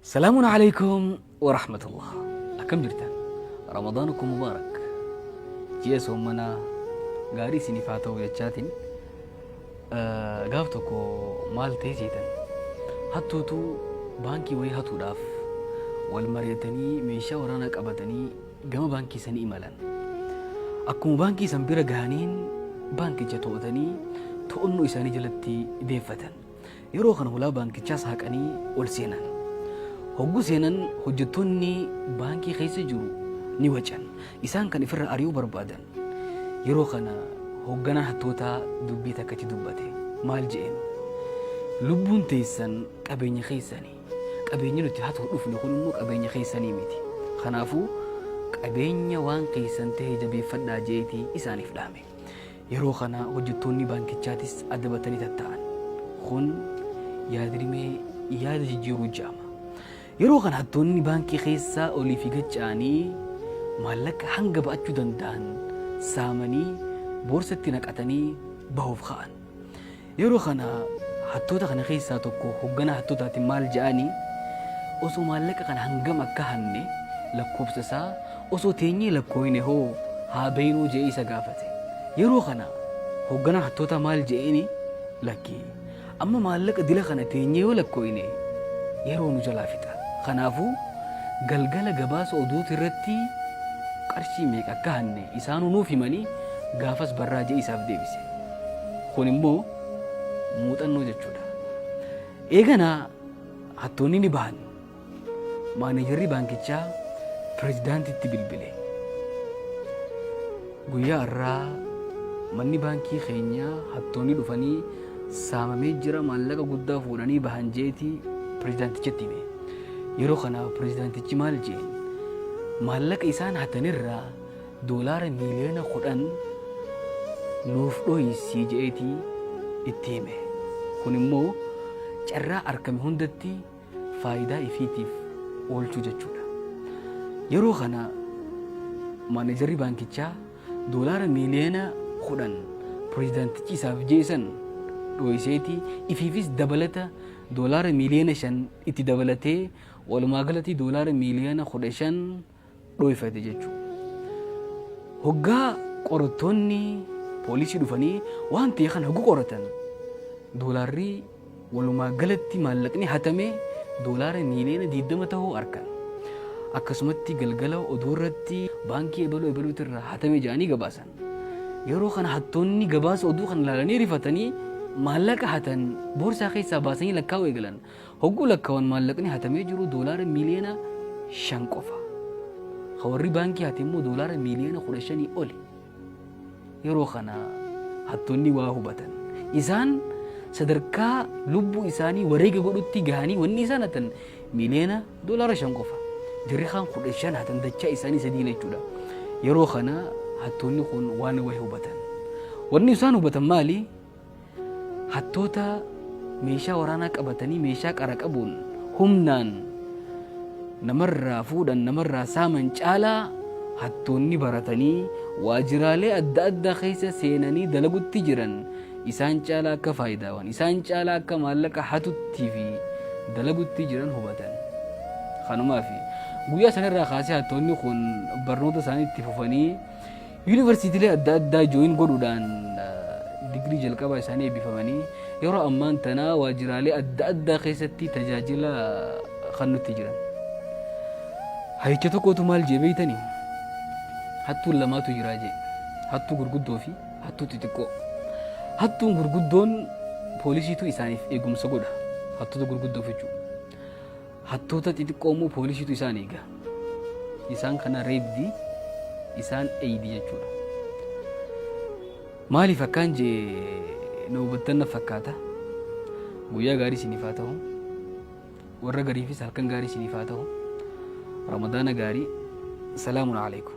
Salaamun alaikum wa rahmatullah. Akkam jirtan? Ramadaanakum mubaarak. Ji'a soommanaa gaarii isiniif haa ta'u jechaatiin gaaf tokko maal ta'e seetan? Hattuutu baankii wayii hatuudhaaf wal mari'atanii meeshaa waraanaa qabatanii gama baankii sanii imalan. Akkuma baankii san bira gahaniin baankicha to'atanii to'annoo isaanii jalatti deeffatan. Yeroo kana hulaa baankichaa saaqanii ol seenan. Hogguu seenan hojjettoonni baankii keessa jiru ni wacan. Isaan kan ifirra ari'uu barbaadan. Yeroo kana hoogganaan hattootaa dubbii takkatti dubbate. Maal je'een? Lubbuun teessan qabeenya keessani. Qabeenyi nuti hatuu dhufne kun immoo qabeenya keessanii miti. Kanaafuu qabeenya waan keessan ta'e jabeeffadhaa je'eeti isaaniif dhaame. Yeroo kana hojjettoonni baankichaatis adabatanii tatta'an. Kun yaadrimee yaada jijjiiruu jedhama. Yeroo kana hattoonni baankii keessaa olii fi gad ce'anii maallaqa hanga ba'achuu danda'an saamanii boorsatti naqatanii bahuuf ka'an. Yeroo kana hattoota kana keessaa tokko hoogganaa hattootaatiin maal jedhanii osoo maallaqa kana hangam akka hanne lakkoofsa isaa osoo teenyee lakkooyne hoo haa beeynuu jedhee isa gaafate. Yeroo kana hoogganaan hattootaa maal jedheeni lakki amma maallaqa dila kana teenyee yoo lakkooyne yeroo nu jalaa fixa. Kanaafuu galgala gabaasa oduuti irratti qarshii meeqa akka hanne isaanuu nuuf himanii gaafas barraa jedhee isaaf deebise. Kun immoo muuxannoo jechuudha. Eeganaa hattoonni ni bahan. Maaneejarri baankichaa pirezidaantitti bilbile. Guyyaa har'aa manni baankii keenyaa hattoonni dhufanii saamamee jira maallaqa guddaa fuudhanii bahan jeetii pirezidaantichatti hime. Yeroo kana pirezidaantichi maal jeen? Maallaqa isaan hatanirraa doolaara miiliyoona 10 nuuf dhoysi je'eeti itti hime. Kun immoo carraa arkame hundatti faayidaa ifiitiif oolchuu jechuudha. Yeroo kana maanejarri baankichaa doolaara miiliyoona 10 pirezidaantichi isaaf je'e san dhoyseeti ifiifis dabalata doolaara miiliyoona 5 itti dabalatee walumaa galatti doolaara miiliyoona 15 dhoyfate jechuudha. Hoggaa qorattoonni poolisii dhufanii waan ta'e kana hoggu qoratan doolaarri walumaa galatti maallaqni hatame doolaara miiliyoona 20 ta'uu arkan. Akkasumatti galgala oduu irratti baankii ebaluu ebaluutu irraa hatame jedhanii gabaasan. Yeroo kana hattoonni gabaasa oduu kana ilaalanii rifatanii maallaqa hatan boorsaa keessaa baasanii lakkaa'uu eegalan. Hogguu lakkaawan maallaqni hatamee jiru doolaara miiliyoona 5 qofa. Ka warri baankii hate immoo doolaara miiliyoona 15 oli. Yeroo kana hattoonni waa hubatan. Isaan sadarkaa lubbuu isaanii wareega godhutti gahanii wanni isaan hatan miiliyoona doolaara 5 qofa. Jarri kaan 15 hatan dachaa isaanii sadiin jechuudha. Yeroo kana hattoonni kun waan wahi hubatan. Wanni isaan hubatan maali? Hattoota meeshaa waraanaa qabatanii meeshaa qara qabuun humnaan namarraa fuudhan namarraa saaman caalaa hattoonni baratanii waajjiraalee adda addaa keessa seenanii dalagutti jiran isaan caalaa akka faayidaawan isaan caalaa akka maallaqa hatuttii fi dalagutti jiran hubatan. Kanumaaf guyyaa sanarraa kaasee hattoonni kun barnoota isaanii itti fufanii Yuunivarsiitiilee adda addaa jooyin godhuudhaan digirii jalqabaa isaanii eebbifamanii yeroo ammaan tanaa waajjiraalee adda addaa keessatti tajaajila kennutti jiran. Hayyicha tokkotu maal jee beeytanii? Hattuun lamaatu jiraa jee. Hattuu gurguddoo fi hattuu xixiqqoo. Hattuun gurguddoon poolisiitu isaaniif eegumsa godha. Hattoota gurguddoof jechuudha. Hattoota xixiqqoo immoo poolisiitu isaan eega. Isaan kana reebdi, isaan eeydi jechuudha. Maaliif akkaan jee na hubattan na fakkaata. Guyyaa gaarii isiniif haa ta'u. Warra gariifis halkan gaarii isiniif haa ta'u. Ramadaana gaarii. Salaamun alaikum.